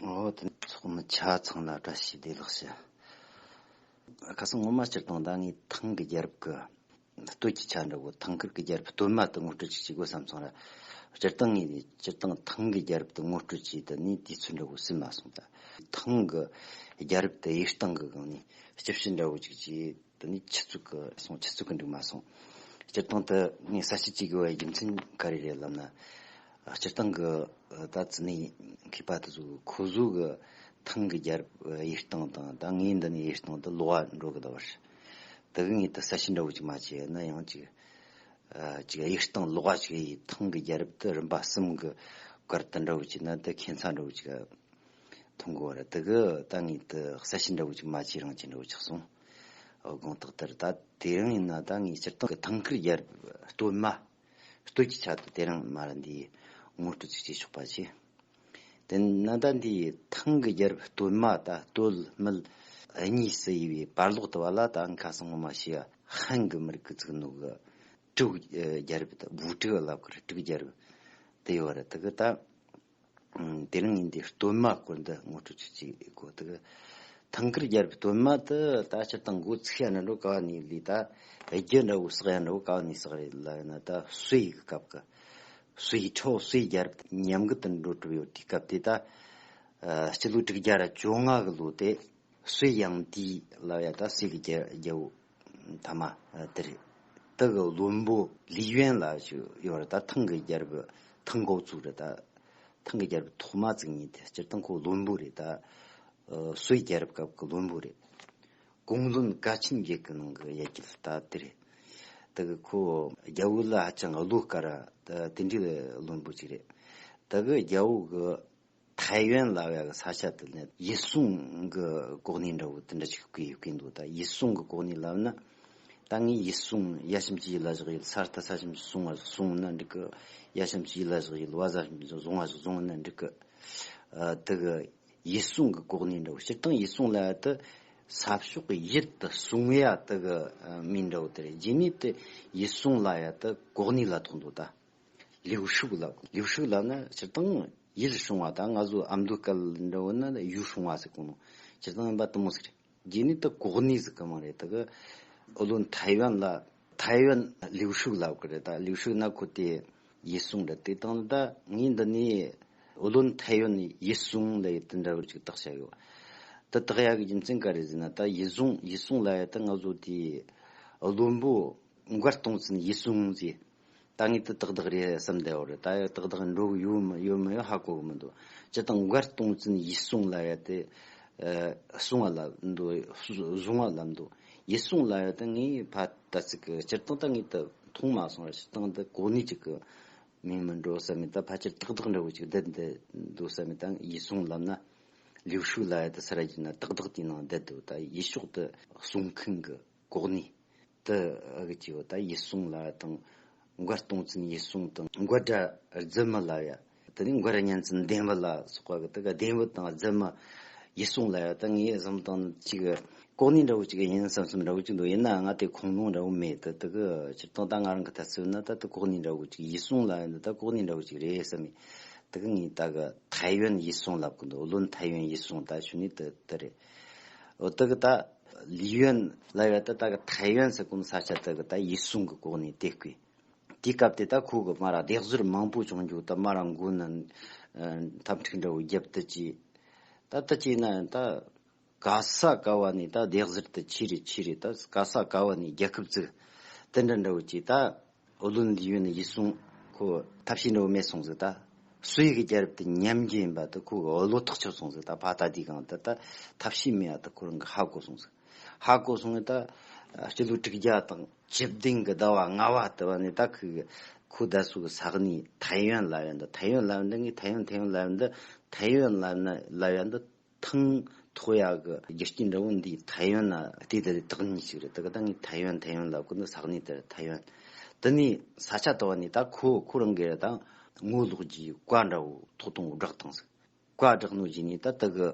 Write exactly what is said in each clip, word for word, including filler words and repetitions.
འོ་དེ་ཚོགས་མི་ཆ་ཚང་ལ་བཀྲ་ཤིས་བདེ་ལེགས་ཞུ། ཁ་སང་ངོ་མ་སྤྱིར་བཏང་ད་ངས་ཐང་གི་རྒྱལ་རབས་ཀྱི་སྟོད་ཀྱི་ཆ་འདྲ་བོ། ཐང་ཁུལ་གྱི་རྒྱལ་རབས་སྟོད་མ་དེ་ངོ་སྤྲོད་ཅིག་བྱེད་དགོས་བསམ་སོང་ར། སྤྱིར་བཏང་ངས་སྤྱིར་བཏང་ཐང་གི་རྒྱལ་རབས་དེ་ངོ་སྤྲོད་བྱས་དེ་ནས་དུས་ཚོད་འདྲ་བོ་ཟིན་མ་སོང་། ད་ཐང་གི་རྒྱལ་རབས་དེ་གཡུ་སྟེང་གི་སྒང་ནས་སྤྱི་བཤད་འདྲ་བོ་ཅིག་བྱས། དེ་ནས་ཆུ་ཚོད་ཀྱི་སོང་། ཆུ་ཚོད་ཀྱི་འགྲིག་མ་སོང་། སྤྱིར་བཏང་དུ་ངས་གསལ་བཤད་བྱེད་དགོས་པའི་རྒྱུ་མཚན་ག་རེ་རེད་ལབ་ན། སྤྱིར་བཏང་གི་ད་ཙི་ནས་མཁས་པ་དེ་ཚོ་ཁོ་ཚོ་གི་ཐང་གི་རྒྱལ་རབས་གཡུ་སྟེང་དང་ད་ངས་འདི་ནས་གཡུ་སྟེང་དུ་ལོག་ག་འགྲོ་གི་ད་བར། དེ་གི་ངས་ད་གསལ་བཤད་འདྲ་བོ་ཅིག་མ་བྱས་ན་ཡང་ཅིག་ཅིག་གཡུ་སྟེང་ལོག་ག་ཅིག་ཡི་ཐང་གི་རྒྱལ་རབས་དེ་རིམ་པ་གསུམ་གི་བཀར་དུ་འདྲ་བོ་བྱས་ན་དེ་ཁྱད་མཚར་འདྲ་བོ་ཅིག་མཐོང་གི་བ་རེད། དེ་གི་ད་ངས་དེ་གསལ་བཤད་འདྲ་བོ་ཅིག་མ་བྱས་རང་བྱས་འདྲ་བོ་ཆགས་སོང་། དགོངས་དག་ལྟར་ད་དེ་རིང་ཡིན་ན་ད་ངས་སྤྱིར་བཏང་གི་ཐང་ཁུལ་རྒྱལ་རབས་སྟོད་མ་སྟོད་ཀྱི་ཆ་དེ་དེ་རིང་མ་ར་འདི་ངོ་སྤྲོད་ཅིག་བྱེད་ཆོག་པ་བྱས། དེ་ན་ད་འདི་ཐང་གི་རྒྱལ་རབས་སྟོད་མ་ད་སྟོད་སྨད་གཉིས་སུ་དབྱེ་བའི་བར་ལོགས་དུ་བ་ལ་ད་ཁ་སང་ངོ་མ་ཞིག་ཧན་གི་མི་རིགས་ཀྱི་བཙུགས་ནོ་གི་ཀྲུའུ་རྒྱལ་རབས་ད་ཝུའུ་ཀྲུའུ་ལབ་གི་རེད། ཀྲུའུ་རྒྱལ་རབས་དེ་ཡོད་རེད། དེ་གི་ད། ཨ། དེ་རིང་ཡིན་དུས་སྟོད་མ་སྐོར་འདི་ངོ་སྤྲོད་ཅིག་བྱེད་དགོས། དེ་གི་ཐང་ཁུལ་རྒྱལ་རབས་སྟོད་མ་དེ་ད་སྤྱིར་བཏང་འགོ་ཚུགས་ཡ་འདྲ་བོ་ག་བ་ནས་ལས། ད་རྒྱུ་འདྲ་བོ་བསགས་ཡ་འདྲ་བོ་ག་བ་ནས་བསགས་རེད་ལབ་ན། ད་སུའེ་གི་སྐབས་ཀྱི་སུའེ་ཁྲའོ་སུའེ་རྒྱལ་རབས་ཉམས་རྒུད་དུ་འགྲོ་གྲབས་ཡོད་དུས་སྐབས་དེ། ད་ཨ་སྤྱི་ལོ་དྲུག་བརྒྱ་ར་བཅོ་ལྔ་གི་ལོ་དེ། སུའེ་ཡང་ཏི་ལབ་ཡ་ད་སུའེ་གི་རྒྱལ་རྒྱལ་པོ་ཐ་མ་དེ་རེད། དེ་གི་བློན་པོ་ལི་ཡོན་ལབ་ཅིག་ཡོད་རེད། ད་ཐང་གི་རྒྱལ་པོ་ཐང་འགོ་བཙུགས་རེད། ད་ཐང་གི་རྒྱལ་པོ་ཐོག་མ་བཙུགས་མཁན་དེ་སྤྱིར་བཏང་ཁོ་བློན་པོ་རེད། ད་ཨ་སུའེ་རྒྱལ་རབས་སྐབས་ཀྱི་བློན་པོ་རེད། ཀུང་ལུན་ཀ་ཆིན་བརྒྱུད་ཀྱི་ནང་གི་ཡ་གྱལ་ད་དེ་རེད། དེ་གི་ཁོ་རྒྱལ་པོ་ལ་ཧ་ཅང་བློ་དཀར་ར། ད་དེ་འདྲའི་བློན་པོ་ཅིག་རེད། དེ་གི་རྒྱལ་པོ་གི་ཐའེ་ཡོན་ལབ་ཡ་གི་ས་ཆ་དེ་ནས་ཡིད་སྲུང་གི་གོ་གནས་འདྲ་བོ་དེ་འདྲ་ཞིག་བཀོད་བཀོད་འདུག་ད་ཡིད་སྲུང་གི་གོ་གནས་ལབ་ན། ད་ངས་ཡིད་སྲུང་ཡ་ཞིམ་གྱི་ཡུལ་ལ་བཞག་ཡུལ། ས་ར་ད་ས་ཞིམ་གྱི་སྲུང་བ་སྲུང་ན་འགྲིག་གི། ཡ་ཞིམ་གྱི་ཡུལ་ལ་བཞག་ཡུལ། བ་ས་ཞིམ་གྱི་བཟུང་བ་ཞིག་བཟུང་ན་འགྲིག་གི། ཨ་དེ་གི་ཡིད་སྲུང་གི་གོ་གནས་འདྲ་བོ། སྤྱིར་བཏང་ཡིད་སྲུང་ལབ་ཡ་དེ་ས་ཕྱོགས་ཀྱི་ཡུལ་དེ་སྲུང་ཡ་དེ་གི་ཨ་མིང་འདྲ་བོ་དེ་རེད། རྗེས་ནས་དེ་ཡིད་སྲུང་ལབ་ཡ་དེ་གོ་གནས་ལ་ཐོགས་འདུག་ད། ལིའུ་ཧྲུག་ལབ། ལིའུ་ཧྲུག་ལབ་ན་སྤྱིར་བཏང་ཡུལ་སྲུང་བ། ད་ང་ཚོ་ཨ་མདོའི་སྐད་འདྲ་བོ་ན་ཡུལ་སྲུང་བ་ཟེར་གོ་ནོ། སྤྱིར་བཏང་ཡིན་པ་དེ་མོ་ཟིག་རེད། རྗེས་ནས་ད་གོ་གནས་ཟིག་གི་མིང་རེད། ད་གི་ཨུ་ལུན་ཐའེ་ཡོན་ལ། ཐའེ་ཡོན་ལིའུ་ཧྲུག་ལབ་གི་རེད། ད་ལིའུ་ཧྲུག་ན་ཁོ་དེ་ཡིད་སྲུང་རེད། དེ་དང་ད་ངས་འདི་ནས་ཨུ་ལུན་ཐའེ་ཡོན་ཡིད་སྲུང་ལབ་ཡ་དེ་འདྲ་བོ་ཅིག་བཏགས་བཞག་ཡོད། དེ་བཏགས་ཡ་གི་རྒྱུ་མཚན་ག་རེ་ཟེར་ན། ད་ཡིད་སྲུང་ཡིད་སྲུང་ལབ་ཡ་ད་ང་ཚོ་དེ་བློན་པོ་མགར་སྟོང་བཙན་ཡིད་སྲུང་ཟེར། ད་ངས་དེ་ཏག་ཏག་རེད་བསམ་བསྡད་ཡོད་རེད། ད་ཡང་ཏག་ཏག་འགྲོ་གི་ཡོད་མི་ཡོད་མི་ཡོད་ཧ་གོ་གི་མི་འདུག་སྤྱིར་བཏང་མགར་སྟོང་བཙན་ཡིད་སྲུང་ལབ་ཡ་དེ་ཨ་སྲུང་བ་ལབ་འདུག་བཟུང་བ་ལབ་འདུག་ཡིད་སྲུང་ལབ་ཡ་དེ་ངས་ཕ་ད་ཅིག་གི་སྤྱིར་བཏང་ད་ངས་དེ་མཐོང་མ་སོང་ར། སྤྱིར་བཏང་དེ་གོ་གནས་ཅིག་གི་མིང་མིན་འགྲོ་བསམ་མེད། ད་ཕལ་ཆེར་ཏག་ཏག་འདྲ་བོ་ཅིག་བསྡད་བསྡད་འདུག་བསམ་མེད། ད་ཡིད་སྲུང་ལབ་ན་ལིའུ་ཧྲུག་ལབ་ཡ་དེ་ས་ར་བརྒྱུད་ན་ཏག་ཏག་དེའི་ནང་བསྡད་འདུག་ད་ཡུལ་ཕྱོགས་དེ་སྲུང་མཁན་གི་གོ་གནས། དེ་ཨ་གི་ཅིག་ཡོད། ད་ཡིད་སྲུང་ལབ་ཡ་དང་མགར་སྟོང་བཙན་ཡིད་སྲུང་དང་མགར་སྒྲ་རྫི་མི་ལབ་ཡ། དེ་ནས་མགར་གཉན་བཙན་ལྡེམ་བུ་ལ་སོགས་པ་གི་དེ་ག་ལྡེམ་བུ་དང་རྫི་མི་ཡིད་སྲུང་ལབ་ཡ། ད་ངས་བསམ་སྟངས་ཅིག་གོ་གནས་འདྲ་བོ་ཅིག་ཡིན་བསམ་བསམ་འདྲ་བོ་ཅིག་འདུག་ཡིན་ན་ང་དེ་ཁུངས་ལུང་འདྲ་བོ་མེད། དེ་དེ་གི་སྤྱིར་བཏང་ད་ང་རང་གི་ཐ་ཚིག་ན་ད་དེ་གོ་གནས་འདྲ་བོ་ཅིག་ཡིད་སྲུང་ལབ་ཡ་འདི་ད་གོ་གནས་འདྲ་བོ་ཅིག་རེད་བསམ་མེད། དེ་གི་ངས་ད་གི་ཐའེ་ཡོན་ཡིད་སྲུང་ལབ་གི་འདུག་ཨུ་ལུན་ཐའེ་ཡོན་ཡིད་སྲུང་ད་ཞུ་ནི་དེ་དེ་རེད། འོ་དེ་གི་ད་ལི་ཡོན་ལབ་ཡ་ད་ད་གི་ཐའེ་ཡོན་ཟེར་གོ་ནོ་ས་ཆ་དེ་གི་ད་ཡིད་སྲུང་གི་གོ་གནས་དེ་བསྐོས། དེའི་སྐབས་དེ་ད་ཁོ་གི་མ་ར་སྡེ་གཟར་མང་པོ་བྱུང་རྒྱུ། ད་མ་ར་མགོ་ནས་ཨ་འཐབ་འཁྲུག་འདྲ་བོ་བརྒྱབ་དེ་ཅི། ད་དེ་ཅི་ན་ད་ག་ས་ག་བ་ནས་ད་སྡེ་གཟར་དེ་ཆེ་རེ་ཆེ་རེ། ད་ག་ས་ག་བ་ནས་རྒྱལ་ཁབ་བཙུགས། དེ་འདྲ་འདྲ་བོ་ཅི། ད་ཨུ་ལུན་ལི་ཡོན་ཡིད་སྲུང་ཁོ་ཐབས་ཤེས་འདྲ་བོ་མེད་སོང་ཟིག་ད་སུའེ་གི་རྒྱལ་རབས་དེ་ཉམས་རྒྱུ་ཡིན་པ་དེ་ཁོ་གི་བློ་ཐག་ཆོད་སོང་ཟིག་ད་ཕ་ད་དེའི་སྒང་དེ་ད་ཐབས་ཤེས་མེད་ཡ་དེ་ཁོ་རང་གི་ཧ་གོ་སོང་ཟིག་ཧ་གོ་སོང་ངས་ད་སྤྱི་ལོ་དྲུག་བརྒྱ་དང་བཅུ་བདུན་གི་ཟླ་བ་ལྔ་བ་དེ་བ་ནས་ད་ཁོ་གི་ཁོ་ད་སུ་གི་ས་གནས་ཐའེ་ཡོན་ལབ་ཡ་འདི། ཐའེ་ཡོན་ལབ་ཡ་འདི་ངས་ཐའེ་ཡོན་ཐའེ་ཡོན་ལབ་ཡ་འདི། ཐའེ་ཡོན་ལབ་ན་ལབ་ཡ་འདི་ཐང་ཐོགས་ཡ་གི་རྒྱུ་རྐྱེན་འདྲ་བོ་འདི་ཐའེ་ཡོན་ན་བལྟས་ཏེ་བཏགས་ནི་ཞིག་རེད། ད་གི་ད་ངས་ཐའེ་ཡོན་ཐའེ་ཡོན་ལབ་གི་འདུག་ས་གནས་དེར་ཐའེ་ཡོན། དེ་ནས་ས་ཆ་དེ་བ་ནས་ད་ཁོ་ཁོ་རང་གི་ད་ངོ་ལོག་རྒྱུའི་བཀའ་འདྲ་བོ་ཐོག་དང་བོ་བསྒྲགས་བཏང་ཟིག་བཀའ་བསྒྲགས་ནོ་རྗེས་ནས་ད་དེ་གི་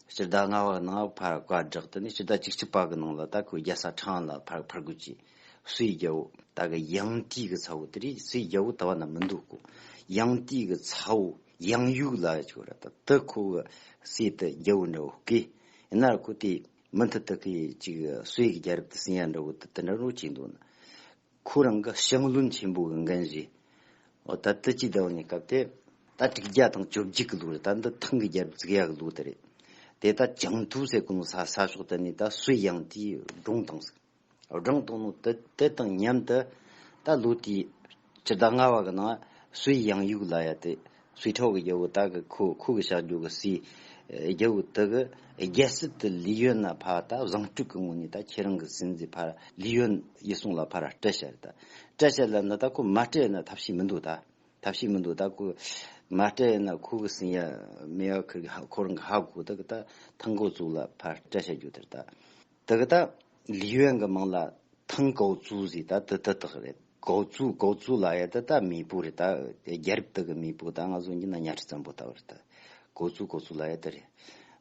སྤྱི་ཟླ་ལྔ་བ་ནང་ཕར་བཀའ་བསྒྲགས། དེ་ནས་སྤྱི་ཟླ་བཅུ་གཅིག་པ་གི་ནང་ལ་ད་ཁོ་རྒྱལ་ས་ཁྲང་ཨན་ལ་ཕར་ཕར་རྒོལ་གྱིས་སུའེ་རྒྱལ་པོ་ད་གི་ཡང་ཏི་གི་ཚ་བོ། དེ་རིང་སུའེ་རྒྱལ་པོ་ད་བ་ན་མི་འདུག་གོ་ཡང་ཏི་གི་ཚ་བོ་ ཡང་ཡུག་ལ་ཡ་ཅིག་ར། ད་དེ་ཁོ་གི་སྲས་དེ་རྒྱལ་པོ་འདྲ་བོ་བསྐོས། ཡིན་ན་ཁོ་དེ་མུ་མཐུད་དུ་གི་ཅིག་སུའི་རྒྱལ་རབས་དེ་ཟིན་ཡ་འདྲ་བོ་དེ་དེ་འདྲ་རོ་ཅིག་འདུག་ན། ཁོ་རང་གི་ཞང་བློན་ཆེན་པོ་གི་འགན་བཞེས། འོ་ད་དེ་ཅི་ལྟ་བུ་ནས་སྐབས་དེ་ད་དྲུག་བརྒྱ་དང་བཅོ་བརྒྱད་ཀྱི་ལོ་རེད། ད་འདི་ཐང་གི་རྒྱལ་རབས་བཙུགས་ཡག་གི་ལོ་དེ་རེད། དེ་ད་ཅང་ཐུའུ་ཟེར་གོ་ནོ་ས་ས་ཕྱོགས་དེ་ནས་ད་སུའི་ཡང་དེའི་སྒྲུང་དང་ཟིག་སྒྲུང་དང་ནོ་དེ་དེ་དང་མཉམ་དུ་ད་ལོ་དེའི་སྤྱི་ཟླ་ལྔ་བ་གི་ནང་སུའི་ཡང་ཡུག་ལ་ཡ་དེ་སུའི་ཁྲའོ་གི་རྒྱལ་པོ་ད་གི་ཁོ་ཁོ་གི་ཞག་རྒྱུ་གི་སུའི་རྒྱལ་པོ་དེ་གི་རྒྱལ་སྲིད་དེ་ལི་ཡོན་ན་ཕར་ད་བཟང་སྤྲུག་གི་ངོ་ནས་ད་ཁྱེད་རང་གི་སྲིད་འཛིན་ཕར་ལི་ཡོན་ཡི་སོང་ལ་ཕར་སྤྲད་བྱ་རེད། ད་སྤྲད་བྱ་ལ་ན་ད་ཁོ་མ་སྤྲད་ན་ཐབས་ཤེས་མི་འདུག་ད་ཐབས་ཤེས་མི་འདུག་ད་ཁོ་མ་སྤྲད་ན་ཁོ་གི་སྲིད་ཡ་མེད་ཡ་ཁུར་གི་ཧ་ཁོ་རང་གི་ཧ་གོ་ད་གི་ད་ཐང་གོ་ཙུག་ལ་ཕར་སྤྲད་བྱ་རྒྱུ་དེ་རེད་ད། དེ་གི་ད་ལི་ཡོན་གི་མིང་ལ་ཐང་ཀའོ་ཙུའུ་ཟེར། ད་དེ་དེ་དག་རེད། ཀའོ་ཙུའུ་ཀའོ་ཙུའུ་ལ་ཡ་དེ་ད་མེས་པོ་རེད། ད་རྒྱལ་རབས་དེ་གི་མེས་པོ་ད་ང་ཚོ་འདི་ན་གཉའ་ཁྲི་བཙན་པོ་ལྟ་བུ་རེད། ད་ཀའོ་ཙུའུ་ཀའོ་ཙུའུ་ལ་ཡ་དེ་རེད།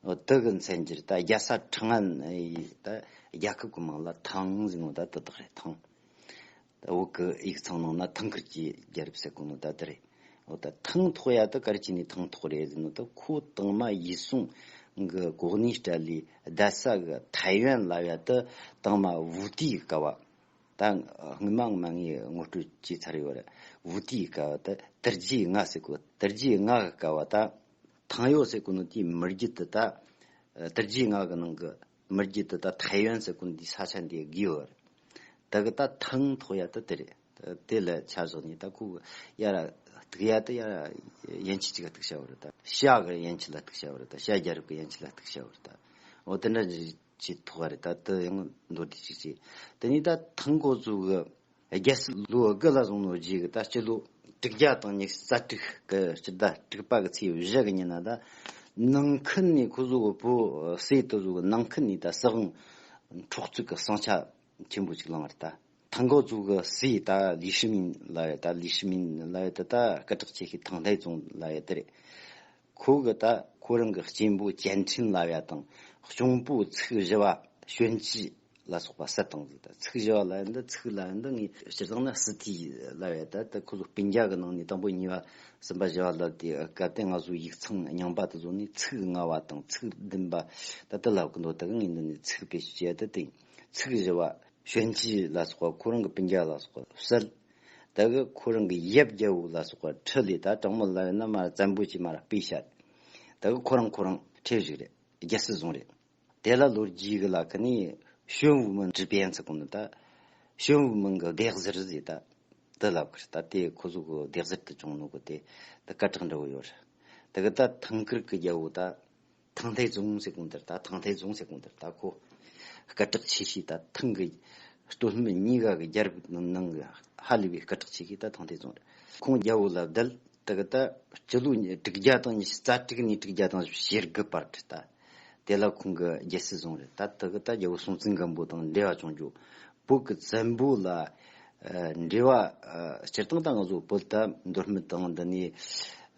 འོ་དེ་གི་མཚན་གྱི་རེད། ད་རྒྱལ་ས་ཁྲང་ཨན་ཡི་ད་རྒྱལ་ཁབ་གི་མིང་ལ་ཐང་ཟེར་ནོ་ད་དེ་དག་རེད། ཐང་ད་བོད་གི་ཡིག་ཚང་ནང་ན་ཐང་ཀིར་གྱི་རྒྱལ་རབས་ཟེར་གོ་ནོ་ད་དེ་རེད། འོ་ད་ཐང་ཐོག་ཡ་དེ་ག་རེ་བྱས་ནས་ཐང་ཐོག་རེད་ཟེར་ནོ་ད་ཁོ་དང་མ་ཡིད་སྲུང་གི་གོ་གནས་སྤྲད་ལས་བསྡད་ས་གི་ཐའེ་ཝན་ལ་ཡ་དེ་དང་མ་ཝུ་ཏི་གི་སྐབས་བ། ད་སྔོན་མ་ང་ངས་ངོ་སྤྲོད་བྱས་ཚར་ཡོད་རེད། ཝུ་ཏི་གི་སྐབས་བ་དེ་དར་རྒྱས་ལྔ་ཟེར་གོ། དར་རྒྱས་ལྔ་གི་སྐབས་བ་ད་ཐང་ཡོ་ཟེར་གོ་ནོ་དེའི་མི་རྒྱུད་དེ་ད་དར་རྒྱས་ལྔ་གི་ནང་གི་མི་རྒྱུད་དེ་ད་ཐའེ་ཝན་ཟེར་གོ་ནོ་དེའི་ས་ཆ་འདི་བགོས་ཡོད་རེད། ད་གི་ད་ཐང་ཐོག་ཡ་ད་དེ་རེད། དེ་ལ་ཆ་བཞག་ནས་ད་ཁོ་གི་ཡ་ར་གཏུག་ཡ་ད་ཡ་ར་ཡན་ཆད་ཅིག་ག་གཏུག་བྱ་བ་རེད། ད་ཤ་གི་ཡན་ཆད་ལ་གཏུག་བྱ་བ་རེད། ད་ཤ་རྒྱལ་རབས་གི་ཡན་ཆད་ལ་གཏུག་བྱ་བ་རེད། ད་འོ་དེ་འདྲ་ཅིག་ཐོག་རེད། ད་དེ་ཡང་མདོར་བསྡུས་ཅིག་བྱས། དེ་ནས་ད་ཐང་ཀའོ་ཙུའུ་གི་རྒྱལ་སྲིད་ལོ་དགུ་ལ་བཟུང་ནོ་རྗེས་གི་ད་སྤྱི་ལོ་དྲུག་བརྒྱ་དང་ཉི་ཤུ་རྩ་དྲུག་གི་སྤྱི་ཟླ་དྲུག་པ་གི་ཚེས་བཞི་གི་ཉིན་ན་ད་ནང་ཁུལ་ནས་ཁོ་ཚོ་གི་བོད་སྲས་དེ་ཚོ་གི་ནང་ཁུལ་ནས་ད་སྲིད་དབང་འཕྲོག་བཅད་གི་ཟིང་ཆ་ཆེན་པོ་ཅིག་བསླངས་རེད། ད་ཐང་ཀའོ་ཙུའུ་གི་སྲས་ད་ལི་ཧྲི་མིན་ལབ་ཡ། ད་ལི་ཧྲི་མིན་ལབ་ཡ་དེ་ད་སྐད་གྲགས་ཆེ་ཤོས་ཐང་ཐའེ་ཙུང་ལབ་ཡ་དེ་རེད། ཁོ་གི་ད་ཁོ་རང་གི་གཅེན་པོ་ཅན་ཁྲིན་ལབ་ཡ་དང་གཅུང་པོ་ཚིག་བཞི་བ་ཞོན་ཅི་ལ་སོགས་པ་བསད་བཏང་ཟིག་ད་ཚིག་བཞི་བ་ལབ་ཡ་འདི་ཚིག་ལབ་ཡ་འདི་ངས་སྤྱིར་བཏང་ན་སི་ཐི་ལབ་ཡ། ད་ད་ཁོ་ཚོ་སྤུན་ཀྱག་གི་ནང་ནས་དང་པོ་གཉིས་པ་གསུམ་པ་བཞི་བ་ལབ་དེ་སྐབས་དེ་ང་ཚོ་ཡིག་ཚང་རྙིང་པ་དེ་ཚོ་ནས་ཚིག་ལྔ་བ་དང་ཚིག་བདུན་པ་ད་དེ་ལབ་གི་འདུག་ད་གི་ངས་འདི་ནས་ཚིག་བེད་སྤྱོད་བྱས་ཏེ་དེ་ཚིག་བཞི་བ་ཞོན་ཅི་ལ་སོགས་པ་ཁོ་རང་གི་སྤུན་ཀྱག་ལ་སོགས་པ་བསད། ད་གི་ཁོ་རང་གི་ཡབ་རྒྱལ་པོ་ལ་སོགས་པ་ཁྲི་ལས་ད་དྲང་མོ་ལབ་ཡོད་ན་མར་བཙན་པོ་གྱིས་མར་སྤེལ་བྱས། ད་གི་ཁོ་རང་ཁོ་རང་ཁྲི་བཞུགས་རེད། རྒྱལ་སྲིད་བཟུང་རེད། དེ་ལ་ལོ་རྒྱུས་གི་ལ་ཁ་ནས་ཞོན་ཝུ་མིན་ཀྲི་པེན་ཚེ་གོང་ནི་ད་ཞོན་ཝུ་མིན་གི་སྡེ་གཟར་ཟེར་ད་དེ་ལབ་གི་རེད། ད་དེ་ཁོ་ཚོ་གི་སྡེ་གཟར་དུ་བྱུང་ནོ་གི་དེ་ད་སྐད་གྲགས་འདྲ་བོ་ཡོད་རེད། ད་གི་ད་ཐང་ཀིར་གི་རྒྱལ་པོ་ད་ཐང་ཐའེ་ཙུང་ཟེར་གོང་དེར་ད་ཐང་ཐའེ་ཙུང་ཟེར་གོང་དེར་ད་ཁོ་སྐད་གྲགས་ཆེ་ཤོས་ད་ཐང་གི་སྟོད་སྨད་གཉིས་ཀ་གི་རྒྱལ་རབས་ནང་ནང་གི་ཧ་ལས་པའི་སྐད་གྲགས་ཆེ་ཤོས་ད་ཐང་ཐའེ་ཙུང་རེད། ཁོང་རྒྱལ་པོ་ལ་བསྡད། དེ་གི་ད་སྤྱི་ལོ་དྲུག་བརྒྱ་དང་ཉི་ཤུ་རྩ་དྲུག་ནས་དྲུག་བརྒྱ་དང་ཞེ་དགུ་བར་དུ་ད་དེ་ལ་ཁོང་གི་རྒྱལ་སྲིད་བཟུང་རེད། ད་དེ་གི་ད་རྒྱལ་པོ་སྲོང་བཙན་སྒམ་པོ་དང་འབྲེལ་བ་བྱུང་རྒྱུ། བོད་ཀྱི་བཙན་པོ་ལ་ཨ་འབྲེལ་བ་ཨ་སྤྱིར་བཏང་ད་ང་ཚོ་བོད་ད་མདོ་སྨད་དང་འདི་ནས་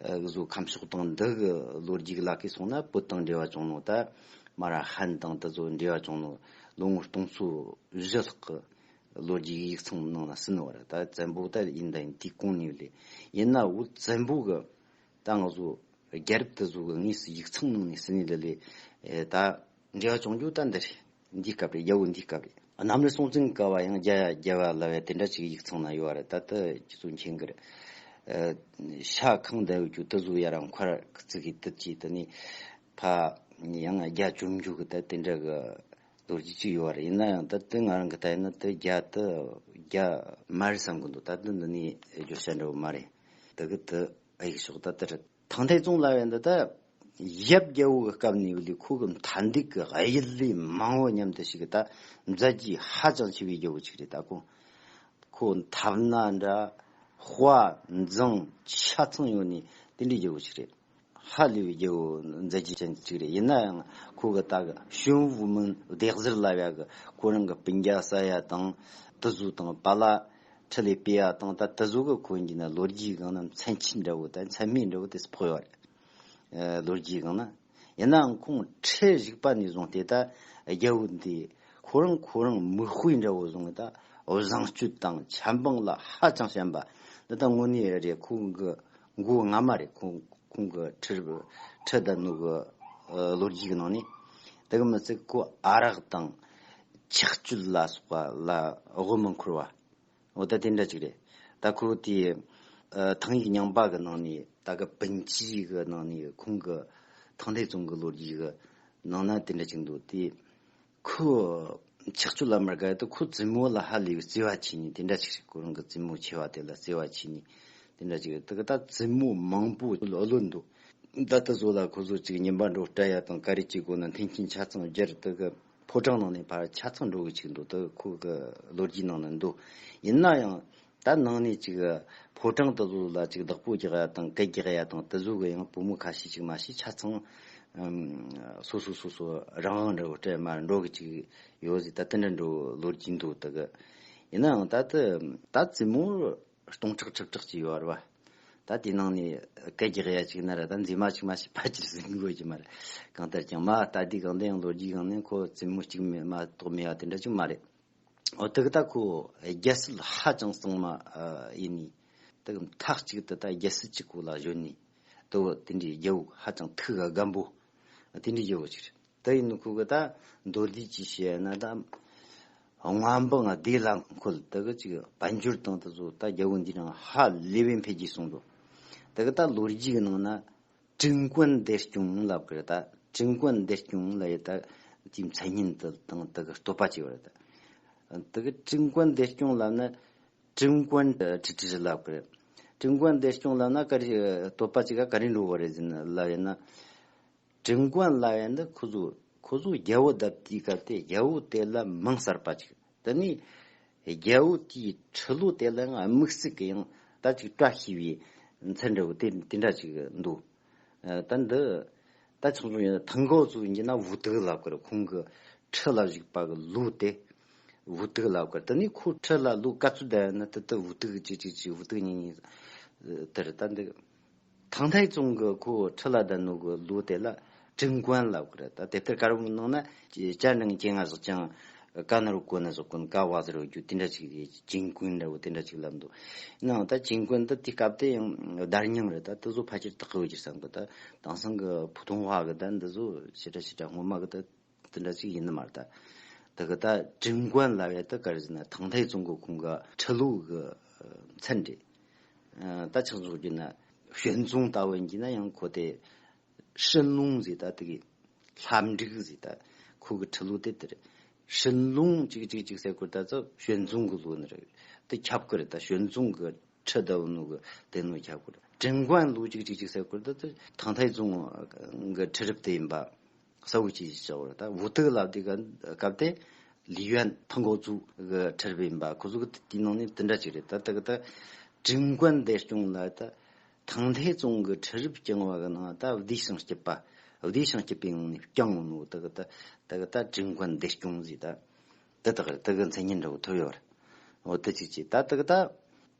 ཨ་གི་ཚོ་ཁམས་ཕྱོགས་དང་འདི་གི་ལོ་རྒྱུས་ཀྱི་ལ་ཁའི་སོང་ན་བོད་དང་འབྲེལ་བ་བྱུང་ནོ་ད་མར་ཧན་དང་དེ་ཚོ་འབྲེལ་བ་བྱུང་ནོ་ལོ་ངོ་སྟོང་ཚོ་བཞི་ལྷག་གི་ལོ་རྒྱུས་ཡིག་ཚང་ནང་ན་ཟིན་ནོ་རེད། ད་བཙན་པོ་ད་ཡིན་ད་ཡིན་དེའི་གོང་ནས་ལས་ཡིན་ན་བོད་བཙན་པོ་གི་ད་ང་ཚོ་རྒྱལ་རབས་དེ་ཚོ་གི་དངོས་སུ་ཡིག་ཚང་ནང་ནས་ཟིན་ནས་ལས་ལས་ད་འབྲེལ་བ་བྱུང་རྒྱུ་ད་འདི་རེད། འདིའི་སྐབས་རེད། རྒྱལ་པོ་འདིའི་སྐབས་རེད། གནམ་རི་སྲོང་བཙན་སྐབས་བ་ཡང་རྒྱ་ཡ་རྒྱ་བ་ལབ་ཡ་དེ་འདྲ་ཅིག་ཡིག་ཚང་ན་ཡོད་རེད། ད་ལྟ་ཁྱེད་ཚོ་མཁྱེན་གི་རེད། ཨ་ཤ་ཁང་བསྡད་ཡོད་རྒྱུ་དེ་ཚོ་ཡ་ར་མཁར་བརྩིགས་གི་དེ་ཅིག་དེ་ནི་ཕ་ཡང་རྒྱ་བཅོམ་རྒྱུ་གི་ད་དེ་འདྲ་གི་ལོ་རྒྱུས་ཅིག་ཡོད་རེད། ཡིན་ན་ཡང་ད་དེ་ང་རང་གི་ལྟ་ཡིན་ན་དེ་རྒྱ་དེ་རྒྱ་མ་རེད་བསམ་གི་འདུག་ད་དེ་འདི་ནས་བརྗོད་བྱ་འདྲ་བོ་མ་རེད། དེ་གི་དེ་ཨ་ཡིག་ཤོག་ད་དེ་རེད། ཐང་ཐའེ་ཙུང་ལབ་ཡ་འདི་ད་ཡབ་རྒྱལ་པོ་གི་སྐབས་ནས་བླངས་ཁོ་གི་མཐའ་འདེགས་ཀྱི་གཡུལ་ལས་མང་བོ་མཉམ་དུ་ཞིག་ད་མཛད་རྗེས་ཧ་ཅང་ཆེ་བའི་རྒྱལ་པོ་ཅིག་རེད། ད་ཁོ་ཁོ་འཐབ་ན་འདྲ་དཔའ་མཛངས་ཆ་ཚང་ཡོད་ནི་དེ་འདྲའི་རྒྱལ་པོ་ཅིག་རེད། ཧ་ལས་པའི་རྒྱལ་པོ་མཛད་རྗེས་ཅན་ཅིག་རེད། ཡིན་ན་ཡང་ཁོ་གི་ད་གི་ཞོན་ཝུ་མིན་སྡེ་གཟར་ལབ་ཡ་གི་ཁོ་རང་གི་སྤུན་ཀྱག་བསད་ཡ་དང་དེ་ཚོ་དང་པཱ་ལགས་ཁྲི་ལས་སྤེལ་ཡ་དང་ད་དེ་ཚོ་གི་ཁོ་ཡིན་གྱི་ན་ལོ་རྒྱུས་སྒང་ན་མཚན་ཆེན་འདྲ་བོ་ད་མཚན་སྨད་འདྲ་བོ་དེ་ཕོག་ཡོད་རེད། ཨ་ལོ་རྒྱུས་སྒང་ན། ཡིན་ནའང་ཁོང་ཁྲི་བཞུགས་པ་ནས་བཟུང་སྟེ་ད་རྒྱལ་པོ་འདི་ཁོ་རང་ཁོ་རང་མིག་དཔེ་འདྲ་བོ་བཟུང་ད་བཟང་སྤྱོད་དང་ཆབ་འབངས་ལ་ཧ་ཅང་ཞན་པ་འདི་ད་དངོས་གནས་རེད། ཁོང་གི་མགོ་རྔ་མ་རེད། ཁོང་ ཁོང་གི་ཁྲི་རབས་ཁྲི་བདའ་ནོ་གི་ཨ་ལོ་རྒྱུས་ཀྱི་ནང་ནས། དེ་གི་མི་ཚད་ཁོ་ཨ་རག་དང་ཆག་སྤྱོད་ལ་སོགས་པ་ལ་དབུ་མི་འཁོར་བ། འོ་ད་དེ་འདྲ་ཅིག་རེད། ད་ཁོ་དེ་ཨ་ཐང་ཡིག་རྙིང་པ་གི་ནང་ནས། ད་གི་བོན་སྤྱི་གི་ནང་ནས། ཁོང་གི་ཐང་ཐའི་ཙུང་གི་ལོ་རྒྱུས་གི་ནང་ན་དེ་འདྲ་ཅིག་འདུག་དེ་ཁོ་ཆག་སྤྱོད་ལ་མི་དགའ་དུས་ཁོ་བཙུན་མོ་ལ་ཧ་ལས་པའི་བརྩེ་བ་ཆེ་ནི་དེ་འདྲ་ཅིག་རེད། ཁོ་རང་གི་བཙུན་མོ་ཆེ་བ་དེ་ལ་བརྩེ་བ་ཆེ་ནི་དེ་འདྲ་ཅིག་རེད། དེ་གི་ད་བཙུན་མོ་མང་པོ་བློ་ལོན་འདུག་ད་ལྟ་བཟོ་ལ་ཁོ་ཚོ་ཅིག་ཉིན་པ་འགྲོ་སྤྲད་ཡ་དང་། ག་རེ་བྱེད་དགོས་ན་མཐུན་རྐྱེན་ཆ་ཚང་སྦྱར། དེ་གི་ཕོ་བྲང་ནང་ནས་ཕར་ཆ་ཚང་འགྲོ་གི་ཅིག་འདུག་དེ་ཁོ་གི་ལོ་རྒྱུས་ནང་ན་འདུག་ཡིན་ན་ཡང་ད་ནང་ནས་ཅིག་ཕོ་བྲང་དེ་ཚོ་ལ་ཅིག་བདག་པོ་རྒྱག་ཡ་དང་སྐད་རྒྱག་ཡ་དང་། དེ་ཚོ་གི་ཡང་བུ་མོ་ཁ་ཤས་ཅིག་མ་ཤེས། ཆ་ཚང་ཨམ་སོ་སོ་སོ་སོ་རང་དབང་འདྲ་བོ་སྤྲད་མར་འགྲོ་གི་ཅིག་ཡོད་ཟིག་ད་དེ་འདྲ་འདྲ་བོ་ལོ་རྒྱུས་འདུག་དེ་གི་ཡིན་ན་ཡང་ད་དེ་ད་བཙུན་མོ་སྟོང་ཕྲག་ཁྲི་ཕྲག་ཅིག་ཡོད་རེད་བ། ད་དེ་ནང་ནས་སྐད་རྒྱག་ཡ་ཅིག་ན་ར། ད་མཛེས་མ་ཅིག་མ་ཤེས་པ་ཅིག་ཟིན་དགོས་ཀྱི་མ་རེད། གང་ལྟར་ཀྱང་མ་ད་དེ་གང་ལྟར་ཡང་ལོ་རྒྱུས་སྒང་ནས་ཁོ་བཙུན་མོ་གཅིག་མེད་མ་གཏོགས་མེད་པ་དེ་འདྲ་ཅིག་མ་རེད། འོ་དེ་གི་ད་ཁོ་རྒྱལ་སྲིད་ཧ་ཅང་གཙང་མ་ཨ་ཡིན་ནི། དེ་གི་མཐའ་གཅིག་ཏུ་ད་རྒྱལ་སྲིད་གཅིག་པོ་ལ་གཞོལ་ནི། དེ་བོ་དེ་འདྲའི་རྒྱལ་པོ་ཧ་ཅང་ཐུགས་ལ་སྒམ་པོ་དེ་འདྲའི་རྒྱལ་པོ་ཅིག་རེད། དེ་ཡིན་ནི་ཁོ་གི་ད་མདོར་བསྡུས་ཅིག་བཤད་ན་ད། མངའ་འབངས་བདེ་ལ་འཁོད། དེ་གི་ཅིག་དཔལ་འབྱོར་དང་དེ་ཚོ་ད་རྒྱལ་པོ་འདི་རང་ཧ་ལས་པའི་འཕེལ་རྒྱས་སོང་འགྲོ། དེ་གི་ད་ལོ་རྒྱུས་ཀྱི་ནང་ན་贞观德宗ལབ་ཀྱི་རེད། ད་贞观德宗ལབ་ཡ་ད་དེའི་མཚན་སྙན་དེ་དང་དེ་གི་བསྟོད་པ་བྱས་པ་རེད། ད་དེ་གི་贞观德宗ལབ་ན།贞观之治ལབ་ཀྱི་རེད།贞观德宗ལབ་ན་ག་རེ་བསྟོད་པ་ཅིག་ག་ག་རེ་འགྲོ་བ་རེད་ཟེར་ན་ལབ་ཡ་ན། 贞观ལབ་ཡ་འདི་ཁོ་ཚོ་ཁོ་ཚོ་རྒྱལ་པོ་བསྡད་དུས་སྐབས་དེ་རྒྱལ་པོ་དེ་ལ་མིང་གསར་པ་ཅིག་དེ་ནས་རྒྱལ་པོ་དེའི་ཁྲི་ལོ་དེ་ལ་ཡང་དམིགས་བསལ་གྱི་ཡང་ད་ཅིག་བཀྲ་ཤིས་པའི་མཚན་འདྲ་བོ་དེ་དེ་འདྲ་ཅིག་འདུག་ད་འདི་ད་ཆུང་ཆུང་ཡིན་ན་ཐང་གོ་ཚོ་ཡིན་ན་ཝུ་ཏི་ལབ་ཀྱི་རེད། ཁོང་གི་ཁྲི་ལ་བཞུགས་པ་གི་ལོ་དེ་ཝུ་ཏི་ལབ་ཀྱི་རེད། དེ་ནས་ཁོ་ཁྲི་ལ་ལོ་ག་ཚོད་བསྡད་ན་དེ་དེ་ཝུ་ཏི་གཅིག་གཅིག་གཅིག་ཝུ་ཏི་གཉིས་གཉིས་དེ་རེད། ད་འདི། 唐太宗གི་ཁོ་ཁྲི་ལ་བསྡད་ནོ་གི་ལོ་དེ་ལ་贞观 ལབ་ཀྱི་རེད། ད་དེ་ལྟར་ག་རེ་མོ་ནང་ན་བྱ་འབྲིང་སྐྱེ་ལྔ་བཞག་ཅིང་། ཀ་ན་རོ་གོ་ན་བཞག་གོ་ན་ཀ་བ་ཟེར་བ་རྒྱུ་དེ་འདྲ་ཅིག་རེད། 贞观འདྲ་བོ་དེ་འདྲ་ཅིག་ལབ་འདུག་ཡིན་ནའང་ད་贞观འདི་དེ་སྐབས་དེ་ཡང་བརྡ་རྙིང་རེད། ད་དེ་ཚོ་ཕལ་ཆེར་དག་གི་ཡོད་ཀྱི་བསམ་གི། ད་དེང་སང་གི་普通话གི་ད་འདི་ཚོ་ཞེ་དྲག་ཞེ་དྲག་སྔོན་མ་གི་ད་དེ་འདྲ་ཅིག་ཡིན་ནི་མ་རེད། ད་དེ་གི་ད་贞观ལབ་ཡ་ད་ག་རེ་ཟེར་ན་唐太宗གི་ཁོང་གི་ཁྲི་ལོ་གི་མཚན་རེད། ད་ཆག་འཇོག་རྒྱུ་ན་玄宗ལྟ་བུ་ཡིན་གྱི་ན་ཡང་ཁོ་དེ་神龙ཟེར། ད་དེ་གི་ལྷ་འབྲུག་ཟེར། ད་ཁོ་གི་ཁྲི་ལོ་དེ་དེ་རེད། 神龙གཅིག་གཅིག་གཅིག་ཟེར་ཁོ་ད་ཚོ་玄宗གི་ལོ་ནི་རེད། དེ་ཁྱབ་ཀྱི་རེད། ད་玄宗གི་ཁྲི་ལྡབ་ནོ་གི་དེ་ནོ་ཁྱབ་ཀྱི་རེད། 贞观ལོ་གཅིག་གཅིག་གཅིག་ཟེར་ཁོ་ད་ཚོ་唐太宗གི་ཁྲི་རབས་དེ་ཡིན་པ་གསལ་བོ་ཅིག་བྱས་པ་རེད། ད་ཝུ་ཏི་ལབ་དེ་ག་སྐབས་དེ་ལི་ཡོན་ཐང་གོ་ཚུ་གི་ཁྲི་རབས་ཡིན་པ་ཁོ་ཚོ་གི་དེའི་ནང་ནས་དེ་འདྲ་ཅིག་རེད། ད་དེ་གི་ད་贞观德宗ལ་ད། 唐太宗གི་ཁྲི་རབས་བསྐྱངས་པ་གི་ནང་ད་བདེ་ཞིང་སྐྱིད་པ། བདེ་ཞིང་སྐྱིད་པའི་ངང་ནས་བསྐྱངས་ནོ་དེ་གི་ད་དེ་གི་ད་贞观德宗ཟེར། ད་དེ་དག་རེད། དེ་གི་མཚན་སྙན་འདྲ་བོ་ཐོབ་ཡོད་རེད། འོ་དེ་གཅིག་བྱས། ད་དེ་གི་ད་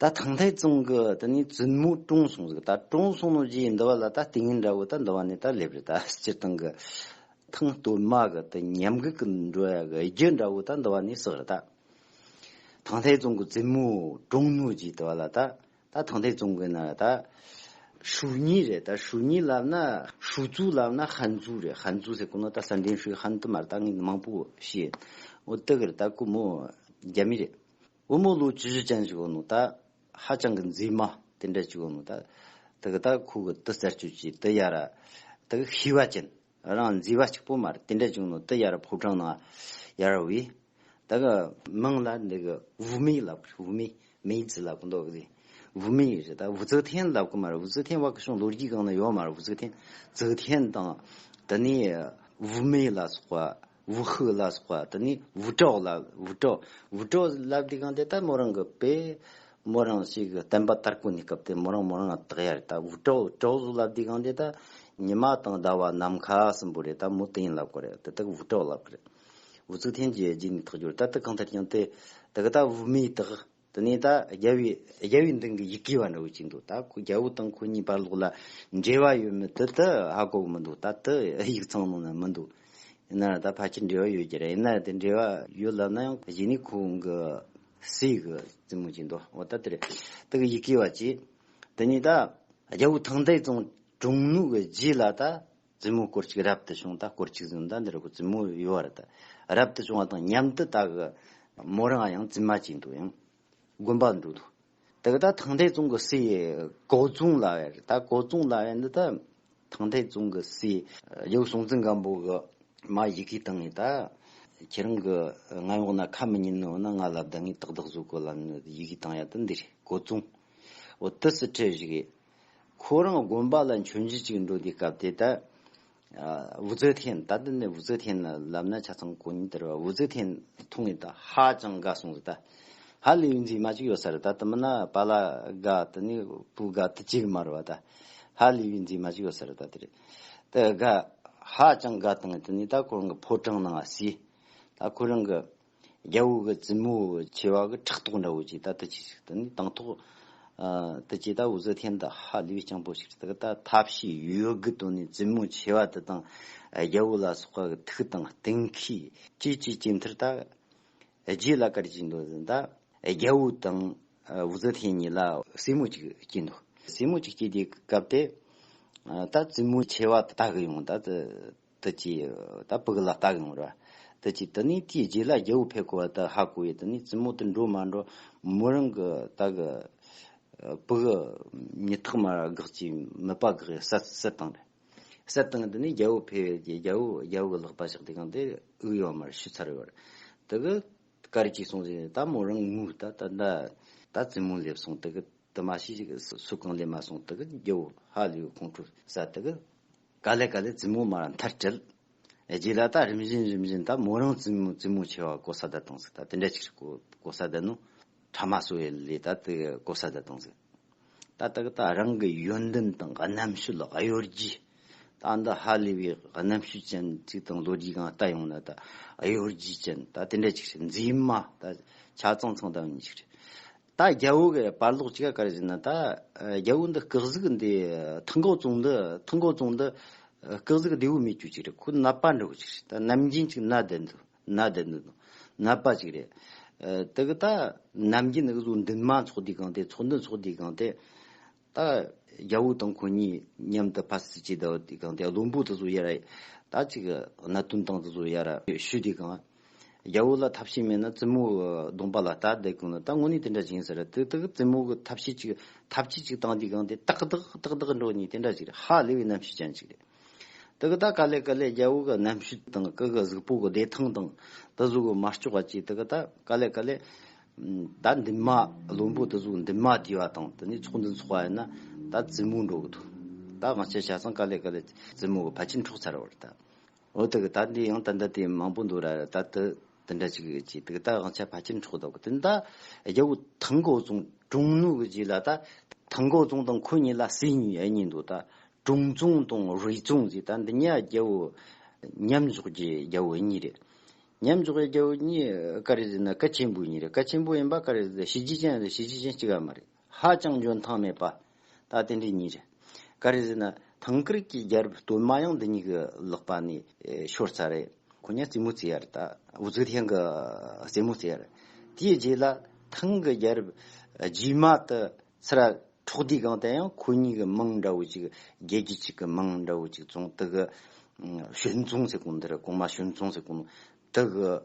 ད་唐太宗གི་དེ་ནས་བཙུན་མོ་གྲོངས་སོང་ཟིག་ད་གྲོངས་སོང་ནོ་རྗེས་འདི་བ་ལ་ད་ལྟས་ངན་འདྲ་བོ་ད་འདི་བ་ནས་ད་སླེབས་རེད། ད་སྤྱིར་བཏང་གི་ཐང་སྟོད་མ་གི་ད་ཉམས་རྒུད་གི་འགྲོ་ཡ་གི་རྒྱུ་འདྲ་བོ་ད་འདི་བ་ནས་བསགས་རེད་ད། 唐太宗གི་བཙུན་མོ་གྲོངས་ནོ་རྗེས་དེ་བ་ལ་ད། ད་唐太宗གི་ན་ད་ཧྲུའུ་ཉི་རེད། ད་ཧྲུའུ་ཉི་ལབ་ན་ཧྲུའུ་ཙུའུ་ལབ་ན་ཧན་ཙུའུ་རེད། ཧན་ཙུའུ་ཟེར་གོ་ནོ་ད་三点水ཧན་དུ་མར་ད་ངས་མང་པོ་ཤེས། འོ་དེ་གི་རེད། ད་ཁོ་མོ་རྒྱ་མི་རེད། བུ་མོ་ལོ་བཅུ་བཞི་ཅན་ཞིག་ཡོད་ནོ་ད་ཧ་ཅང་གི་མཛེས་མ་དེ་འདྲ་ཞིག་ཡོད་ནོ་ད། དེ་གི་ད་ཁོ་གི་དེ་རྩད་གཅོད་ཀྱི་དེ་ཡ་ར་དེ་གི་ཤེས་པ་ཅན། རང་མཛེས་པ་གཅིག་པོ་མ་རེད། དེ་འདྲ་བྱུང་ནོ་དེ་ཡར་ཕོ་བྲང་ནང་ཡར་བས། ད་གི་མིང་ལ་འདི་གི་武媚ལབ། 武媚། 梅子ལབ་གི་འདུག་གི། 武媚རེད། ད་武则天ལབ་གི་མ་རེད། 武则天བ་གི་སོང་ལོ་རྒྱུས་སྒང་ན་ཡོད་མ་རེད། 武则天། 则天དང་དེ་ནས་武媚ལ་སོགས་པ། 武后ལ་སོགས་པ། དེ་ནས 武曌 ལབ། 武曌། 武曌 ལབ་དུས་སྒང་དེ་ད་མོ་རང་གི་དཔེ། མོ་རང་ཞིག་གི་བསྟན་པ་དར་གོ་ནི་སྐབས་དེ་མོ་རང་མོ་རང་ང་དག་ཡ་རེད། ད་ཝུ་ཀྲའོ་ཀྲའོ་ཟོ་ལབ་དུས་སྒང་དེ་ད་ཉི་མ་དང་ཟླ་བ་ནམ་མཁའ་གསུམ་པོ་རེད། ད་མོ་དེ་ཡིན་ལབ་གོ་རེད། དེ་དག་ཝུ་ཀྲའོ་ལབ་གི་རེད། ཝུ་ཙུག་ཐེན་གྱི་རྗེས་ནས་ཐག་གྱུར། ད་དེ་གང་ལྟར་ཀྱང་དེ་དེ་གི་ད་ཝུ་མེ་དག་དེ་ནས་ད་རྒྱལ་བའི་རྒྱལ་བའི་མདུན་གྱི་ཡི་གེ་བ་འདྲ་བོ་ཅིག་འདུག་ད་ཁོ་རྒྱལ་བོ་དང་ཁོ་གཉིས་བར་ལོགས་ལ་འབྲེལ་བ་ཡོད་མེད་དེ་ད་ཧ་གོ་གི་མི་འདུག་ད་དེ་ཡིག་ཚང་ནང་ན་མི་འདུག་ཡིན་ན་ད་ཕལ་ཆེར་འབྲེལ་བ་ཡོད་ཀྱི་རེད། ཡིན་ན་དེ་འབྲེལ་བ་ཡོད་ལབ་ན་ཡང་གཞི་ནས་ཁོང་གི་སྲས་ཀྱི་བཙུན་མོ་ཅིག་འདུག་འོ་ད་དེ་རེད། དེ་གི་ཡི་གེ་བ་ཅིག་དེ་ནས་ད་རྒྱལ་བོ་ཐང་ཏའི་ཙུང་ གྲོང་ནུ་གི་རྗེས་ལ་ད་བཙུན་མོ་སྐོར་གཅིག་རབ་ཏུ་བྱུང་། ད་སྐོར་གཅིག་ཟིན་ད་འདི་རུ་བཙུན་མོ་ཡོད་བར་ད་རབ་ཏུ་བྱུང་བ་དང་མཉམ་དུ་ད་གི་མོ་རང་ཡང་བཙུན་མ་བྱས་འདུག་ཡང་དགོན་པ་འགྲོ་འདུག་དེ་གི་ད་ཐང་ཐའི་ཙུང་གི་སྲས་གོ་ཙུང་ལ་བས་ད་གོ་ཙུང་ལ་བས་འདི་ད་ཐང་ཐའི་ཙུང་གི་སྲས་ཡོ་སྲོང་བཙན་སྒམ་པོ་གི་མ་ཡི་གེ་བཏང་ངས་ད་ཁྱེད་རང་གི་ང་ཡོང་ན་ཁ་མི་ཉན་ནོ་ན་ང་ལ་བདག་ངས་ཏག་ཏག་བཟོ་གོ་ལ་ནི་ཡི་གེ་བཏང་ཡ་ད་འདི་རེད། གོ་ཙུང་འོ་དུ་སི་ཁྲི་ཞིག་གིས་ཁོ་རང་དགོན་པ་ལ་མཆོད་མཇལ་ཅིག་འགྲོ་དུས་སྐབས་དེ་ད། 武则天 ད་དེ་ནས་武则天 ལབ་ན་ཆ་ཚང་གོ་ཉིད་དེ་རེད་བ། 武则天 མཐོང་ངེ་ད་ཧ་ཅང་དགའ་སོང་ཟིག་ད་ཧ་ལས་པའི་མཛེས་མ་ཅིག་ཡོད་ས་རེད། ད་དེ་མིན་ན་པཱ་ལགས་དགའ་དེ་ནས་བུ་དགའ་དེ་གཅིག་མ་རེད་བ། ད་ཧ་ལས་པའི་མཛེས་མ་ཅིག་ཡོད་ས་རེད། ད་དེ་རེད་དེ་དགའ་ཧ་ཅང་དགའ་བཏང་ངེ་དེ་ནས་ད་ཁོ་རང་གི་ཕོ་བྲང་ནང་ང་ཟས་ད་ཁོ་རང་གི་རྒྱལ་པོ་གི་བཙུན་མོ་ཆེ་བ་གི་ཕྲག་དོག་འདྲ་བོ་ཅིག་ད་དེ་ཅིག་ཟིག་དེ་ནས་དང་ཐོག་ཨ་དེ་ཅིག་ད་武则天 ད་ཧ་ལས་པའི་སྤྱང་པོ་ཞིག་རེད། ད་ད་ཐབས་ཤེས་ཡོད་དགུ་དོན་ནས་བཙུན་མོ་ཆེ་བ་དེ་དང་རྒྱལ་པོ་ལ་སོགས་པ་གི་ཐུགས་དང་གཏན་འཁེལ་ཅིག་ཅིག་ཅིག་མཐར་ད་རྗེས་ལ་ག་རེ་ཅིག་འདུག་ཟིན་ད་རྒྱལ་པོ་དང་ཨ་武则天 གཉིས་ལ་སྲས་མོ་ཅིག་སྐྱེས་འདུག་སྲས་མོ་ཅིག་སྐྱེས་དུས་སྐབས་དེ་ཨ་ད་བཙུན་མོ་ཆེ་བ་ད་གི་ཡོང་ད་དེ། དེ་ཅི་ད་ཕྲུ་གུ་ལ་ལྟ་གི་ཡོང་ར། དེ་ཅི་དེ་ནས་དེའི་རྗེས་ལ་རྒྱལ་པོ་ཕེབས་གོ་བ་ད་ཧ་གོ་ཡི། དེ་ནས་བཙུན་མོ་དེ་འགྲོ་མ་འགྲོ་མོ་རང་གི་ད་གི་ཕྲུ་གུ་མྱི་ཐག་མ་དགག་ཅིག་མིད་པ་དགག་ཡི་བསད་བསད་བཏང་རེད། བསད་བཏང་དེ་ནས་རྒྱལ་པོ་ཕེབས་ཡི་རྒྱལ་པོ་རྒྱལ་པོ་གི་ལག་པ་བཞག་དེ་གང་དེ་དབུགས་ཡོད་མར་ཞུ་ཚར་ཡོད་རེད། དེ་གི་ག་རེ་ཅིག་སོང་ཟེར་ད་མོ་རང་ངུ་ད་ད་ད་ད་བཙུན་མོ་སླེབས་སོང་། དེ་གི་དུ་མ་ཤེས་ཤིག་སུ་གང་ལས་མ་སོང་། དེ་གི་རྒྱལ་པོ་ཧ་ལས་པའི་ཁོང་ཁྲོ་ཟ། དེ་གི་ག་ལེ་ག་ལེ་བཙུན་མོ་མར་མཐར་བྲལ། རྗེས་ལ་ད་རིམ་བཞིན་རིམ་བཞིན་ད་མོ་རང་བཙུན་མོ་བཙུན་མོ་ཆེ་བ་གོ་ས་ད་བཏང་ཟིག་ད་དེ་འདྲ་ཅིག་གོ་གོ་ས་ད་ནོ། ཕྲ་མ་སོ་ཡི་ལས་ད་དེ་གོ་ས་ད་བཏང་ཟིག་ད་དེ་གི་ད་རང་གི་ཡོན་ཏན་དང་རྣམ་དཔྱོད་ལ་གཡོ་སྒྱུ། ད་འདི་ཧ་ལས་པའི་རྣམ་དཔྱོད་ཅན་ཅིག་དང་ལོ་རྒྱུས་གང་ལྟ་ཡོང་ན་ད་གཡོ་སྒྱུ་ཅན་ད་དེ་འདྲ་ཅིག་རེད། མཛེས་མ་ད་ཆ་ཚང་ཚང་ད་ཡོང་ཅིག་རེད། ད་རྒྱལ་པོ་གི་བར་ལོག་ཅིག་ག་རེ་ཟེར་ན། ད་རྒྱལ་པོ་འདི་སྐུ་གཟུགས་འདི་ཐང་གོ་ཙུང་འདི་ཐང་གོ་ཙུང་འདི་སྐུ་གཟུགས་བདེ་བོ་མེད་རྒྱུ་ཅིག་རེད། ཁོ་ནད་པ་འདྲ་བོ་ཅིག་རེད། ད་ནམ་རྒྱུན་ཅིག་ན་བསྡད་འདུག་ན་བསྡད་འདུག་ནད་པ་ཅིག་རེད། དེ་གི་ད་ནམ་རྒྱུན་འུ་ཟོ་འདུན་མ་འཚོགས་དུས་གང་དེ་ཚོགས་འདུ་འཚོགས་དུས་གང་དེ། ད་རྒྱལ་པོ་དང་ཁོ་གཉིས་མཉམ་དུ་ཕར་ཚུར་བྱས་བསྡད་དུས་གང་དེ་བློན་པོ་དེ་ཚོ་ཡར་ད་ཅིག་གནད་དོན་དང་དེ་ཚོ་ཡར་ཞུ་དུས་གང་། རྒྱལ་པོ་ལ་ཐབས་ཤེས་མེད་ན་བཙུན་མོ་གདོང་པ་ལ་ལྟ་བསྡད་དགོས་ན་ད་དངོས་གནས་དེ་འདྲ་ཅིག་ཡིན་ཟེར། དེ་དེ་གི་བཙུན་མོ་གི་ཐབས་ཤེས་ཅིག་ཐབས་ཇུས་ཅིག་བཏང་དུས་གང་དེ་ཏག་ཏག་ཏག་ཏག་འགྲོ་ནི་དེ་འདྲ་ཅིག་རེད། ཧ་ལས་པའི་རྣམ་དཔྱོད་ཅན་ཅིག་རེད། དེ་གི་ད་ག་ལེ་ག་ལེ་རྒྱལ་པོ་གི་རྣམ་དཔྱོད་དང་སྐུ་གི་གཟུགས་པོ་གི་བདེ་ཐང་དང་དེ་ཚོ་གི་མ་ལྕོགས་པ་ཅིག་དེ་གི་ད་ག་ལེ་ག་ལེ། ད་འདུན་མ་བློན་པོ་དེ་ཚོ་འདུན་མ་བསྡུས་པ་དང་དེ་ནས་ཚོགས་འདུ་འཚོགས་པ་ཡིན་ན་ད་བཙུན་མོ་འགྲོ་གི་འདུག་ད་དབང་ཆ་ཆ་ཚང་ག་ལེ་ག་ལེ་བཙུན་མོ་གི་ཕ་ཆེན་འཕྲོག་ཚར་བ་རེད་ད། འོ་དེ་གི་ད་འདི་ཡང་ད་འདི་དེ་མང་པོ་འདུག་ར། ད་དེ་དེ་འདྲ་ཅིག་ཅིག་དེ་གི་ད་དབང་ཆ་ཕ་ཆེན་འཕྲོག་འདུག་དེ་ད་རྒྱལ་པོ་ཐང་གོ་ཙུང་གྲོང་ནུ་གི་རྗེས་ལ་ད་ཐང་གོ་ཙུང་དང་ཁོ་གཉིས་ལ་སྲས་གཉིས་ཨེ་གཉིས་འདུག་ད་གྲོང་ཙུང་དང་རུས་ཙུང་ཟེར། ད་འདི་གཉིས་རྒྱལ་པོ་མཉམ་འཇོག་གི་རྒྱལ་པོ་གཉིས་རེད། མཉམ་འཇོག་གི་རྒྱལ་པོ་གཉིས་ག་རེ་ཟེར་ན་གལ་ཆེན་པོ་གཉིས་རེད། གལ་ཆེན་པོ་ཡིན་པ་ག་རེ་ཟེར་ན་བྱས་རྗེས་ཅན་རེད། བྱས་རྗེས་ཅན་གཅིག་ག་མ་རེད། ཧ་ཅང་འཇོན་ཐང་མེད་པ། ད་དེ་འདྲའི་གཉིས་རེད། ག་རེ་ཟེར་ན་ཐང་དཀར་གྱི་རྒྱལ་རབས་སྟོད་མ་ཡང་འདི་གཉིས་ཀྱི་ལག་པ་ནས་ཤོར་ཚར་རེད། ཁོ་གཉིས་རྩེད་མོ་རྩེ་ཡ་རེད། ད་武则天 གི་རྩེད་མོ་རྩེ་ཡ་རེད། དེའི་རྗེས་ལ་ཐང་གི་རྒྱལ་རབས་རྗེས་མ་དེ་ཚུར་འཕྲོག་དུས་གང་དེ་ཡང་ཁོ་གཉིས་ཀྱི་མིང་འདྲ་བོ་ཅིག་རྒྱལ་རྒྱུད་ཅིག་གི་མིང་འདྲ་བོ་ཅིག་བཙོང་། དེ་གི་ཞོན་ཙུང་ཟེར་གོ་ནོ་དེ་རེད། གོང་མ་ཞོན་ཙུང་ཟེར་གོ་ནོ་དེ་གི་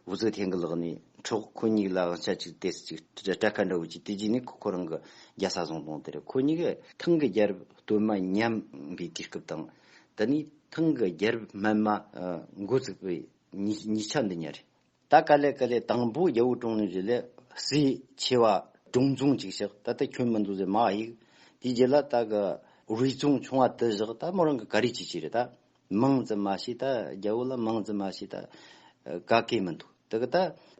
武则天 གི་ལག་ནས་འཕྲོག་ཁོ་གཉིས་ལ་དབང་ཆ་ཅིག་སྟེར་ཅིག་སྤྲད་ཁ་འདྲ་བོ་ཅིག་དེ་རྗེས་ནས་ཁོ་རང་གི་རྒྱལ་ས་བཟུང་བཏང་། དེ་རེད། ཁོ་གཉིས་ཀྱི་ཐང་གི་རྒྱལ་རབས་སྟོད་མ་ཉམས་པའི་དུས་སྐབས་དང་། དེ་ནས་ཐང་གི་རྒྱལ་རབས་སྨད་མ་འགོ་བཙུགས་པའི་གཉིས་གཉིས་ཆ་འདི་གཉིས་རེད། ད་ག་ལེ་ག་ལེ་དང་པོ་རྒྱལ་པོ་གྲོང་ནུ་ཞིག་ལས་སྲས་ཆེ་བ་གྲོང་ཙུང་ཅིག་བཞག་ད་ལྟ་ཁྱོད་མི་འདུག་ཟེར་མ་གཡུག་དེའི་རྗེས་ལ་ད་གི་རུས་ཙུང་ཆུང་བ་དེ་བཞག་ད་མོ་རང་གི་ག་རེ་བྱེད་ཀྱི་རེད། ད་མིང་ཙམ་མ་ཤེས། ད་རྒྱལ་པོ་ལ་མིང་ཙམ་མ་ཤེས། ད་ག་གེ་མི་འདུག་དེ་གི་ད་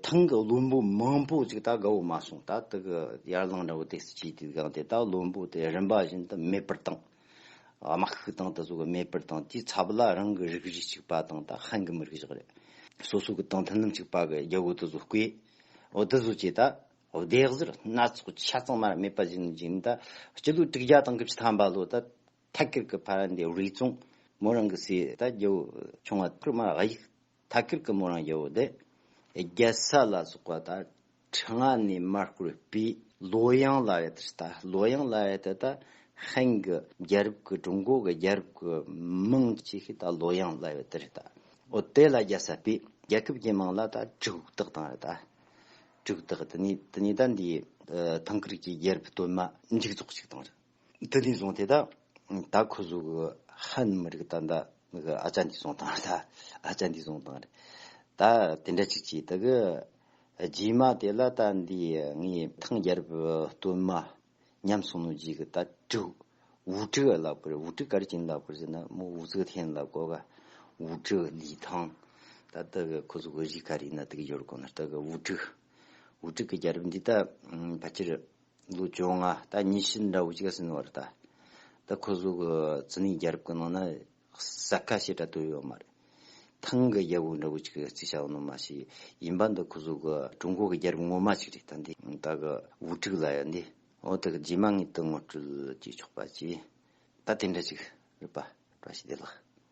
ཐང་གི་བློན་པོ་མང་པོ་ཅིག་ད་དགའ་བོ་མ་སོང་། ད་དེ་གི་ཡར་ལངས་འདྲ་བོ་དེ་སུ་བྱེད་དུས་གང་དེ་ད་བློན་པོ་དེ་རིམ་པ་བཞིན་དུ་མེད་པར་བཏང་། དམག་ཤུགས་དང་དེ་ཚོ་གི་མེད་པར་བཏང་། དེའི་ཚབ་ལ་རང་གི་རིགས་རུས་གཅིག་པ་དང་ད་ཧན་གི་མི་རིགས་བཞག་རེད། སོ་སོ་གི་དང་མཐུན་ལམ་གཅིག་པ་གི་རྒྱལ་པོ་དེ་ཚོ་བསྐོས། འོ་དེ་ཚོ་བྱས་ད་སྡེ་གཟར་སྣ་ཚོགས་ཆ་ཚང་མར་མེད་པ་བཞིན་བཞིན། ད་སྤྱི་ལོ་དྲུག་བརྒྱ་དང་དགུ་བཅུ་ཐམ་པ་ལོ་ད་ཐད་ཀར་གི་ཕ་ར་འདི་རུས་ཙུང་མོ་རང་གི་སྲས་ད་རྒྱལ་པོ་ཆུང་བ་ཁུར་མ་གཡུག་ཐད་ཀར་གི་མོ་རང་རྒྱལ་པོ་དེ་རྒྱལ་ས་ལ་སོགས་པ་ད་ཁྲི་ལྔ་ནས་མར་བསྐོར་བའི་ལོ་ཡང་ལ་ཡ་དེ་ད་ལོ་ཡང་ལ་ཡ་དེ་ད་ ཧན་གྱི་རྒྱལ་རབས་ཀྱི་ཀྲུང་གོ་གི་རྒྱལ་རབས་ཀྱི་མིང་ཆེ་ཤོས་ད་ལོ་ཡང་ལབ་ཡོད་དེ་རེད་ད། འོ་དེ་ལ་རྒྱལ་ས་པས་རྒྱལ་ཁབ་ཀྱི་མིང་ལ་ད་ཀྲིག་བཏགས་བཏང་རེད་ད། ཀྲིག་བཏགས་དེ་ནས་དེ་ནས་ད་འདི་ཐང་ཀིར་གྱི་རྒྱལ་རབས་སྟོད་མ་མཇུག་རྫོགས་ཅིག་བཏང་རེད། དེ་ནས་བཟུང་སྟེ་ད་ད་ཁོ་ཚོ་གི་ཧན་མི་རིགས་ད་ད་ནི་གི་ཨ་ཅག་འདི་བཟུང་བཏང་རེད་ད། ཨ་ཅག་འདི་བཟུང་བཏང་རེད། ད་དེ་འདྲ་ཅིག་བྱས་ད་གི་རྗེས་མ་དེ་ལ་ད་འདི་ངའི་ཐང་རྒྱལ་རབས་སྟོད་མ་ཉམས་སོང་ནོ་རྗེས་གི་ད་ཀྲིག་ཝུ་ཀྲིག་ལབ་དགོས་རེད། ཝུ་ཀྲིག་ག་རེ་བྱས་ནས་ལབ་དགོས་རེད་ཟེར་ན་མོ་ཝུ་ཙི་ཐེན་ལབ་དགོས་ག་ཝུ་ཀྲིག་ལི་ཐང་། ད་ལྟ་གི་ཁོ་ཚོ་གི་གཞིས་ཀ་རེ་ན་དེ་གི་ཡོད་དགོས་ན་ད་གི་ཝུ་ཀྲིག་ཝུ་ཀྲིག་གི་རྒྱལ་རབས་འདི་ད་ཕལ་ཆེར་ལོ་བཅོ་ལྔ་ད་ཉི་ཤུ་འདྲ་བོ་ཅིག་ཟིན་བ་རེད་ད། ད་ཁོ་ཚོ་གི་ཙི་ནི་རྒྱལ་རབས་གི་ནང་ན་ས་ཁ་ཞེ་དྲག་ཏུ་ཡོད་མ་རེད། ཐང་གི་རྒྱལ་པོ་འདྲ་བོ་ཅིག་གི་རྩིས་བྱ་བ་ནོ་མ་ཞིག་ཡིན་པ་འདི་ཁོ་ཚོ་གི་ཀྲུང་གོ་གི་རྒྱལ་རབས་ངོ་མ་ཅིག་རེད་ད། འདི་ད་གི་ཝུ་ཀྲིག་ལ་ཡ་འདི་འོ་ད་གི་རྗེས་མ་ངས་དེ་ངོ་སྤྲོད་བྱེད་ཆོག་པ་ཅིག་ད་དེ་འདྲ་ཅིག་རེད་པ། བཀྲ་ཤིས་བདེ་ལེགས།